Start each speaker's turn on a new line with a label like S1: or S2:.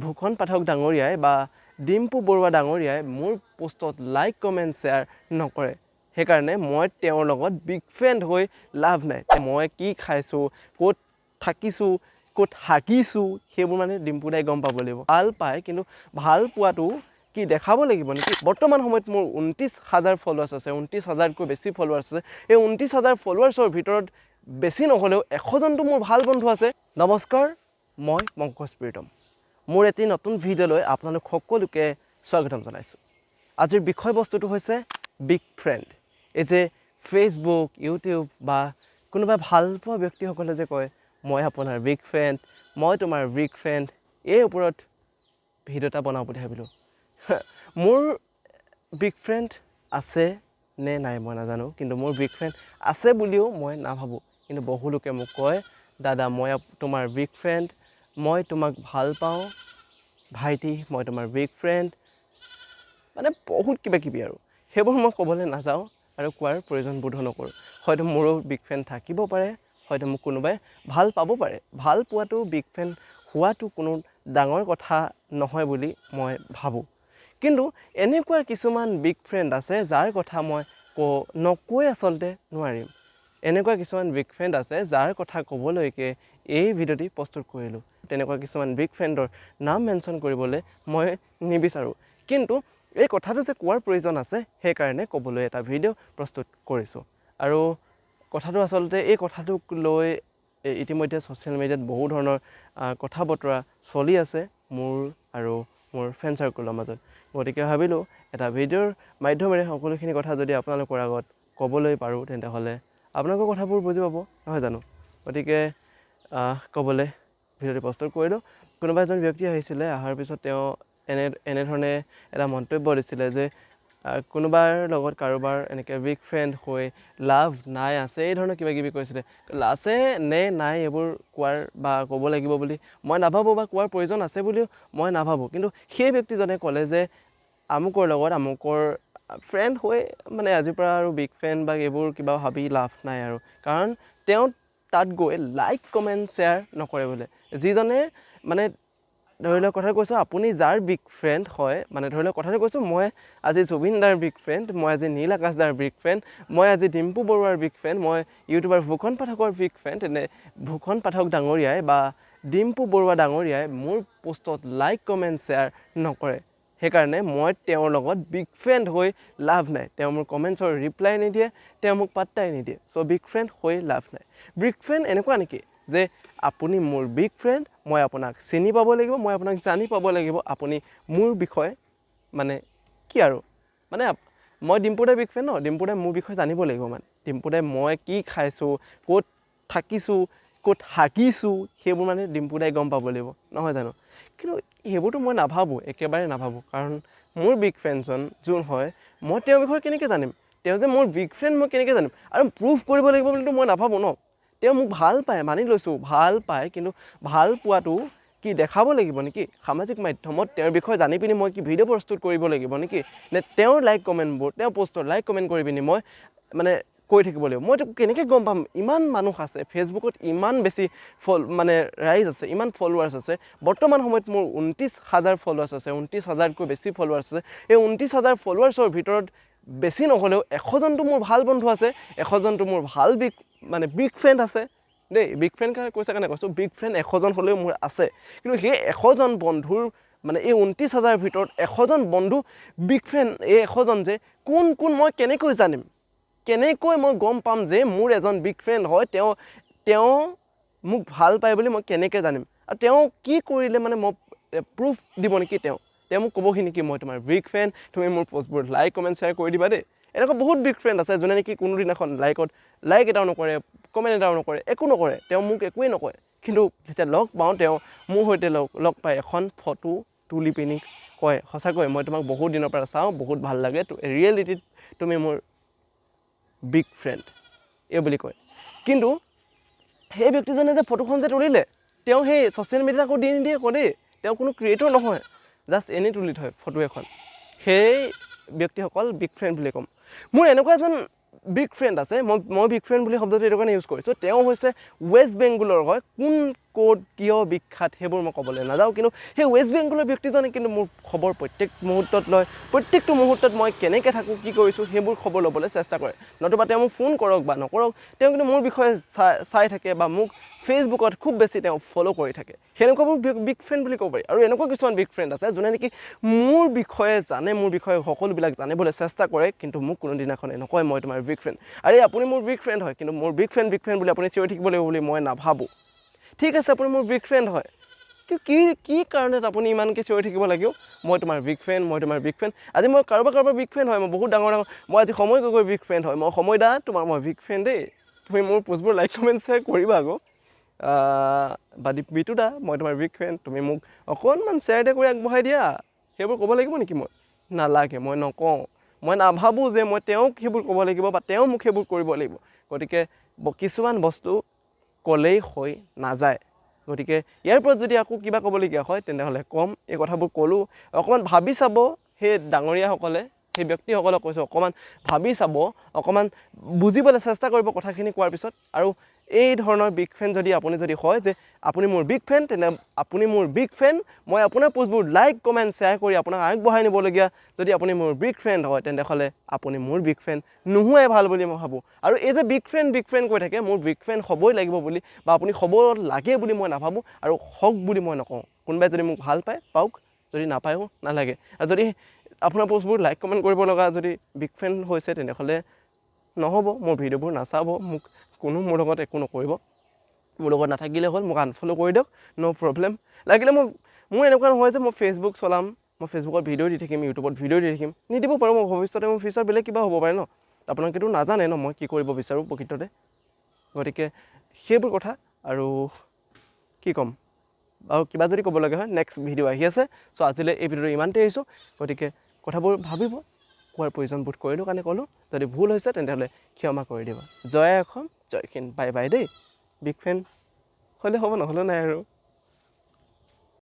S1: ভূষণ পাঠক ডাঙৰীয়াই বা ডিম্পু বৰুৱা ডাঙৰীয়াই মোৰ পোষ্টত লাইক, কমেণ্ট, শ্বেয়াৰ নকৰে, সেইকাৰণে মই তেওঁৰ লগত বিগ ফ্ৰেণ্ড হৈ লাভ নাই। মই কি খাইছোঁ, ক'ত থাকিছোঁ, ক'ত হাগিছোঁ, সেইবোৰ মানে ডিম্পু দাই গম পাব লাগিব। ভাল পায়, কিন্তু ভাল পোৱাটো কি দেখাব লাগিব নেকি? বৰ্তমান সময়ত মোৰ 29 হাজাৰ ফলোৱাৰ্ছ আছে, 29 হাজাৰতকৈ বেছি ফলোৱাৰ্ছ আছে। এই 29 হাজাৰ ফলোৱাৰ্ছৰ ভিতৰত বেছি নহ'লেও 100জনটো মোৰ ভাল বন্ধু আছে। নমস্কাৰ, মই পংকজ প্ৰীতম। মোৰ এটি নতুন ভিডিঅ'লৈ আপোনালোক সকলোকে স্বাগতম জনাইছোঁ। আজিৰ বিষয়বস্তুটো হৈছে বিগ ফ্ৰেণ্ড। এই যে ফেচবুক, ইউটিউব বা কোনোবা ভাল পোৱা ব্যক্তিসকলে যে কয়, "মই আপোনাৰ বিগ ফ্ৰেণ্ড, মই তোমাৰ বিগ ফ্ৰেণ্ড", এই ওপৰত ভিডিঅ' এটা বনাওঁ বুলি ভাবিলোঁ। মোৰ বিগ ফ্ৰেণ্ড আছে নে নাই মই নাজানো, কিন্তু মোৰ বিগ ফ্ৰেণ্ড আছে বুলিও মই নাভাবোঁ। কিন্তু বহুলোকে মোক কয়, "দাদা, মই তোমাৰ বিগ ফ্ৰেণ্ড, মই তোমাক ভাল পাওঁ। ভাইটি, মই তোমাৰ বিগ ফ্ৰেণ্ড", মানে বহুত কিবা কিবি। আৰু সেইবোৰ মই ক'বলৈ নাযাওঁ আৰু কোৱাৰ প্ৰয়োজন বোধ নকৰোঁ। হয়তো মোৰো বিগ ফ্ৰেণ্ড থাকিব পাৰে, হয়তো মোক কোনোবাই ভাল পাব পাৰে। ভাল পোৱাটো, বিগ ফ্ৰেণ্ড হোৱাটো কোনো ডাঙৰ কথা নহয় বুলি মই ভাবোঁ। কিন্তু এনেকুৱা কিছুমান বিগ ফ্ৰেণ্ড আছে যাৰ কথা মই নকৈ আচলতে নোৱাৰিম। এনেকুৱা কিছুমান বিগ ফ্ৰেণ্ড আছে যাৰ কথা ক'বলৈকে এই ভিডিঅ'টি প্ৰস্তুত কৰিলোঁ। তেনেকুৱা কিছুমান বিগ ফ্ৰেণ্ডৰ নাম মেনশ্যন কৰিবলৈ মই নিবিচাৰোঁ, কিন্তু এই কথাটো যে কোৱাৰ প্ৰয়োজন আছে, সেইকাৰণে ক'বলৈ এটা ভিডিঅ' প্ৰস্তুত কৰিছোঁ। আৰু কথাটো আচলতে এই কথাটোক লৈ ইতিমধ্যে ছ'চিয়েল মিডিয়াত বহু ধৰণৰ কথা বতৰা চলি আছে মোৰ আৰু মোৰ ফ্ৰেণ্ড চাৰ্কলৰ মাজত। গতিকে ভাবিলোঁ, এটা ভিডিঅ'ৰ মাধ্যমেৰে সকলোখিনি কথা যদি আপোনালোকৰ আগত ক'বলৈ পাৰোঁ, তেন্তে হ'লে আপোনালোকৰ কথাবোৰ বুজি পাব, নহয় জানো? গতিকে ক'বলৈ ভিডিঅ'টো প্ৰস্তুত কৰিলোঁ। কোনোবা এজন ব্যক্তি আহিছিলে, অহাৰ পিছত তেওঁ এনেধৰণে এটা মন্তব্য দিছিলে যে কোনোবাৰ লগত কাৰোবাৰ এনেকৈ বিগ ফ্ৰেণ্ড হৈ লাভ নাই, আছে, এই ধৰণৰ কিবা কিবি কৈছিলে। আছে নে নাই এইবোৰ কোৱাৰ বা ক'ব লাগিব বুলি মই নাভাবোঁ বা কোৱাৰ প্ৰয়োজন আছে বুলিও মই নাভাবোঁ। কিন্তু সেই ব্যক্তিজনে ক'লে যে আমুকৰ লগত আমুকৰ ফ্ৰেণ্ড হৈ মানে আজিৰ পৰা আৰু বিগ ফ্ৰেণ্ড বা এইবোৰ কিবা ভাবি লাভ নাই আৰু, কাৰণ তেওঁ তাত গৈ লাইক, কমেণ্ট, শ্বেয়াৰ নকৰে বোলে। যিজনে মানে ধৰি লওক কথাটো কৈছোঁ, আপুনি যাৰ বিগ ফ্ৰেণ্ড হয়, মানে ধৰি লওক কথাটো কৈছোঁ, মই আজি জুবিন দাৰ বিগ ফ্ৰেণ্ড, মই আজি নীল আকাশ দাৰ বিগ ফ্ৰেণ্ড, মই আজি ডিম্পু বৰুৱাৰ বিগ ফ্ৰেণ্ড, মই ইউটিউবাৰ ভূষণ পাঠকৰ বিগ ফ্ৰেণ্ড, তেনে ভূষণ পাঠক ডাঙৰীয়াই বা ডিম্পু বৰুৱা ডাঙৰীয়াই মোৰ পোষ্টত লাইক, কমেণ্ট, শ্বেয়াৰ নকৰে, সেইকাৰণে মই তেওঁৰ লগত বিগ ফ্ৰেণ্ড হৈ লাভ নাই। তেওঁ মোৰ কমেণ্টছৰ ৰিপ্লাই নিদিয়ে, তেওঁ মোক পাত্তাই নিদিয়ে, চ' বিগ ফ্ৰেণ্ড হৈ লাভ নাই। বিগ ফ্ৰেণ্ড এনেকুৱা নেকি যে আপুনি মোৰ বিগ ফ্ৰেণ্ড, মই আপোনাক চিনি পাব লাগিব, মই আপোনাক জানি পাব লাগিব, আপুনি মোৰ বিষয়ে মানে কি আৰু মানে মই ডিম্পুদাৰ বিগ ফ্ৰেণ্ড ন, ডিম্পুদাই মোৰ বিষয়ে জানিব লাগিব। মানে ডিম্পুদাই মই কি খাইছোঁ, ক'ত থাকিছোঁ, ক'ত হাগিছোঁ, সেইবোৰ মানে ডিম্পুদাই গম পাব লাগিব, নহয় জানো? কিন্তু সেইবোৰতো মই নাভাবোঁ, একেবাৰে নাভাবোঁ। কাৰণ মোৰ বিগ ফ্ৰেণ্ডজন যোন হয়, মই তেওঁৰ বিষয়ে কেনেকৈ জানিম? তেওঁ যে মোৰ বিগ ফ্ৰেণ্ড মই কেনেকৈ জানিম? আৰু প্ৰুভ কৰিব লাগিব বুলিতো মই নাভাবোঁ ন। তেওঁ মোক ভাল পায়, মানি লৈছোঁ, ভাল পায়, কিন্তু ভাল পোৱাটো কি দেখাব লাগিব নেকি? সামাজিক মাধ্যমত তেওঁৰ বিষয়ে জানি পিনি মই কি ভিডিঅ' প্ৰস্তুত কৰিব লাগিব নেকি? নে তেওঁৰ লাইক কমেণ্টবোৰ, তেওঁৰ পষ্টত লাইক, কমেণ্ট কৰি পিনি মই মানে কৰি থাকিব লাগিব? মইতো কেনেকৈ গম পাম? ইমান মানুহ আছে ফেচবুকত, ইমান বেছি মানে ৰাইজ আছে, ইমান ফলোৱাৰ্ছ আছে। বৰ্তমান সময়ত মোৰ 29 হাজাৰ ফলোৱাৰ্ছ আছে, 29 হাজাৰতকৈ বেছি ফলোৱাৰ্ছ আছে। এই 29 হাজাৰ ফলোৱাৰ্ছৰ ভিতৰত বেছি নহ'লেও 100জনটো মোৰ ভাল বন্ধু আছে, 100জনটো মোৰ ভাল বিগ মানে বিগ ফ্ৰেণ্ড আছে দেই। বিগ ফ্ৰেণ্ড কাৰণে কৈছে কাৰণে কৈছোঁ, বিগ ফ্ৰেণ্ড 100জন হ'লেও মোৰ আছে। কিন্তু সেই 100জন বন্ধুৰ মানে এই 29 হাজাৰ ভিতৰত 100জন বন্ধু বিগ ফ্ৰেণ্ড, এই 100জন যে কোন কোন মই কেনেকৈ জানিম? কেনেকৈ মই গম পাম যে মোৰ এজন বিগ ফ্ৰেণ্ড হয়? তেওঁ মোক ভাল পায় বুলি মই কেনেকৈ জানিম? আৰু তেওঁ কি কৰিলে মানে মই প্ৰুফ দিব নেকি? তেওঁ মোক ক'বহি নেকি, "মই তোমাৰ বিগ ফ্ৰেণ্ড, তুমি মোৰ পষ্টবোৰ লাইক, কমেণ্ট, শ্বেয়াৰ কৰি দিবা দেই"? এনেকুৱা বহুত বিগ ফ্ৰেণ্ড আছে যোনে নেকি কোনোদিনাখন লাইকত লাইক এটাও নকৰে, কমেণ্ট এটাও নকৰে, একো নকৰে, তেওঁ মোক একোৱেই নকয়। কিন্তু যেতিয়া লগ পাওঁ, তেওঁ মোৰ সৈতে লগ পাই এখন ফটো তুলি পিনি কয়, "সঁচাকৈ মই তোমাক বহুত দিনৰ পৰা চাওঁ, বহুত ভাল লাগে, ৰিয়েলিটিত তুমি মোৰ বিগ ফ্ৰেণ্ড", এই বুলি কয়। কিন্তু সেই ব্যক্তিজনে যে ফটোখন যে তুলিলে, তেওঁ সেই ছ'চিয়েল মিডিয়াত আকৌ দি নিদিয়ে আকৌ দেই। তেওঁ কোনো ক্ৰিয়েটৰ নহয়, জাষ্ট এনেই তুলি থয় ফটো এখন। সেই ব্যক্তিসকল বিগ ফ্ৰেণ্ড বুলি ক'ম। মোৰ এনেকুৱা এজন বিগ ফ্ৰেণ্ড আছে, মই বিগ ফ্ৰেণ্ড বুলি শব্দটো এইটো কাৰণে ইউজ কৰিছোঁ, তেওঁ হৈছে ৱেষ্ট বেংগলৰ হয়, কোন ক'ত কিয় বিখ্যাত সেইবোৰ মই ক'বলৈ নাযাওঁ, কিন্তু সেই ৱেষ্ট বেংগলৰ ব্যক্তিজনে কিন্তু মোৰ খবৰ প্ৰত্যেক মুহূৰ্তত লয়, প্ৰত্যেকটো মুহূৰ্তত মই কেনেকৈ থাকোঁ, কি কৰিছোঁ সেইবোৰ খবৰ ল'বলৈ চেষ্টা কৰে। নতুবা তেওঁ মোক ফোন কৰক বা নকৰক, তেওঁ কিন্তু মোৰ বিষয়ে চাই থাকে বা মোক ফেচবুকত খুব বেছি তেওঁ ফ'ল' কৰি থাকে। সেনেকুৱাবোৰ বিগ ফ্ৰেণ্ড বুলি ক'ব পাৰি। আৰু এনেকুৱা কিছুমান বিগ ফ্ৰেণ্ড আছে যোনে নেকি মোৰ বিষয়ে জানে, মোৰ বিষয়ে সকলোবিলাক জানিবলৈ চেষ্টা কৰে, কিন্তু মোক কোনোদিনাখনে নকয় মই তোমাৰ বিগ ফ্ৰেণ্ড। আৰে আপুনি মোৰ বিগ ফ্ৰেণ্ড হয়, কিন্তু মোৰ বিগ ফ্ৰেণ্ড বিগ ফ্ৰেণ্ড বুলি আপুনি চিঞৰি থাকিব লাগিব বুলি মই নাভাবোঁ। ঠিক আছে, আপুনি মোৰ বিগ ফ্ৰেণ্ড হয়, কিন্তু কি কি কাৰণত আপুনি ইমানকৈ চিঞৰি থাকিব লাগিব মই তোমাৰ বিগ ফ্ৰেণ্ড, মই তোমাৰ বিগ ফ্ৰেণ্ড? আজি মই কাৰোবাৰ কাৰোবাৰ বিগ ফ্ৰেণ্ড হয়, মই বহুত ডাঙৰ ডাঙৰ, মই আজি সময় গগৈৰ বিগ ফ্ৰেণ্ড হয়, মই সময় দা তোমাৰ মই বিগ ফ্ৰেণ্ড দেই, তুমি মোৰ পোষ্টবোৰ লাইক কমেণ্ট শ্বেয়াৰ কৰিবা আকৌ। বা বিটু দা মই তোমাৰ বিগ ফ্ৰেণ্ড, তুমি মোক অকণমান শ্বেয়াৰ এটা কৰি আগবঢ়াই দিয়া, সেইবোৰ ক'ব লাগিব নেকি মই? নালাগে, মই নকওঁ, মই নাভাবোঁ যে মই তেওঁক সেইবোৰ ক'ব লাগিব বা তেওঁ মোক সেইবোৰ কৰিব লাগিব। গতিকে কিছুমান বস্তু ক'লেই হৈ নাযায়। গতিকে ইয়াৰ ওপৰত যদি আকৌ কিবা ক'বলগীয়া হয় তেনেহ'লে ক'ম, এই কথাবোৰ ক'লোঁ, অকণমান ভাবি চাব সেই ডাঙৰীয়াসকলে, সেই ব্যক্তিসকলক কৈছোঁ অকণমান ভাবি চাব, অকণমান বুজিবলৈ চেষ্টা কৰিব কথাখিনি কোৱাৰ পিছত। আৰু এই ধৰণৰ বিগ ফেন যদি আপুনি যদি হয় যে আপুনি মোৰ বিগ ফেন, তেনে আপুনি মোৰ বিগ ফেন, মই আপোনাৰ পোষ্টবোৰ লাইক কমেণ্ট শ্বেয়াৰ কৰি আপোনাক আগবঢ়াই নিবলগীয়া যদি আপুনি মোৰ বিগ ফ্ৰেণ্ড হয়, তেনেহ'লে আপুনি মোৰ বিগ ফেন নোহোৱাই ভাল বুলি মই ভাবোঁ। আৰু এই যে বিগ ফ্ৰেণ্ড বিগ ফ্ৰেণ্ড কৈ থাকে, মোৰ বিগ ফ্ৰেণ্ড হ'বই লাগিব বুলি বা আপুনি হ'ব লাগে বুলি মই নাভাবোঁ আৰু হওক বুলি মই নকওঁ। কোনোবাই যদি মোক ভাল পায় পাওক, যদি নাপায়ো নালাগে। আৰু যদি আপোনাৰ পোষ্টবোৰ লাইক কমেণ্ট কৰিব লগা যদি বিগ ফ্ৰেণ্ড হৈছে তেনেহ'লে নহ'ব, মোৰ ভিডিঅ'বোৰ নাচাব, মোক কোনো মোৰ লগত একো নকৰিব, মোৰ লগত নাথাকিলে হ'ল, মোক আনফ'ল' কৰি দিয়ক, ন' প্ৰব্লেম। লাগিলে মোৰ এনেকুৱা নহয় যে মই ফেচবুক চলাম, মই ফেচবুকত ভিডিঅ' দি থাকিম, ইউটিউবত ভিডিঅ' দি থাকিম, নিদিব পাৰোঁ। মই ভৱিষ্যতে মোৰ ফিউচাৰ বেলেগ কিবা হ'ব পাৰে ন, আপোনালোকেতো নাজানে ন মই কি কৰিব বিচাৰোঁ প্ৰকৃততে। গতিকে সেইবোৰ কথা আৰু কি ক'ম, আৰু কিবা যদি ক'ব লগা হয় নেক্সট ভিডিঅ' আহি আছে। চ' আজিলৈ এই ভিডিঅ'টো ইমানতে এৰিছোঁ। গতিকে কথাবোৰ ভাবিব, কোৱাৰ প্ৰয়োজন বোধ কৰিলোঁ কাৰণে ক'লোঁ, যদি ভুল হৈছে তেনেহ'লে ক্ষমা কৰি দিবা। জয় অসম, জয় হিন্দ, বাই বাই দেই। বিগ ফেন হ'লে হ'ব, নহ'লেও নাই আৰু।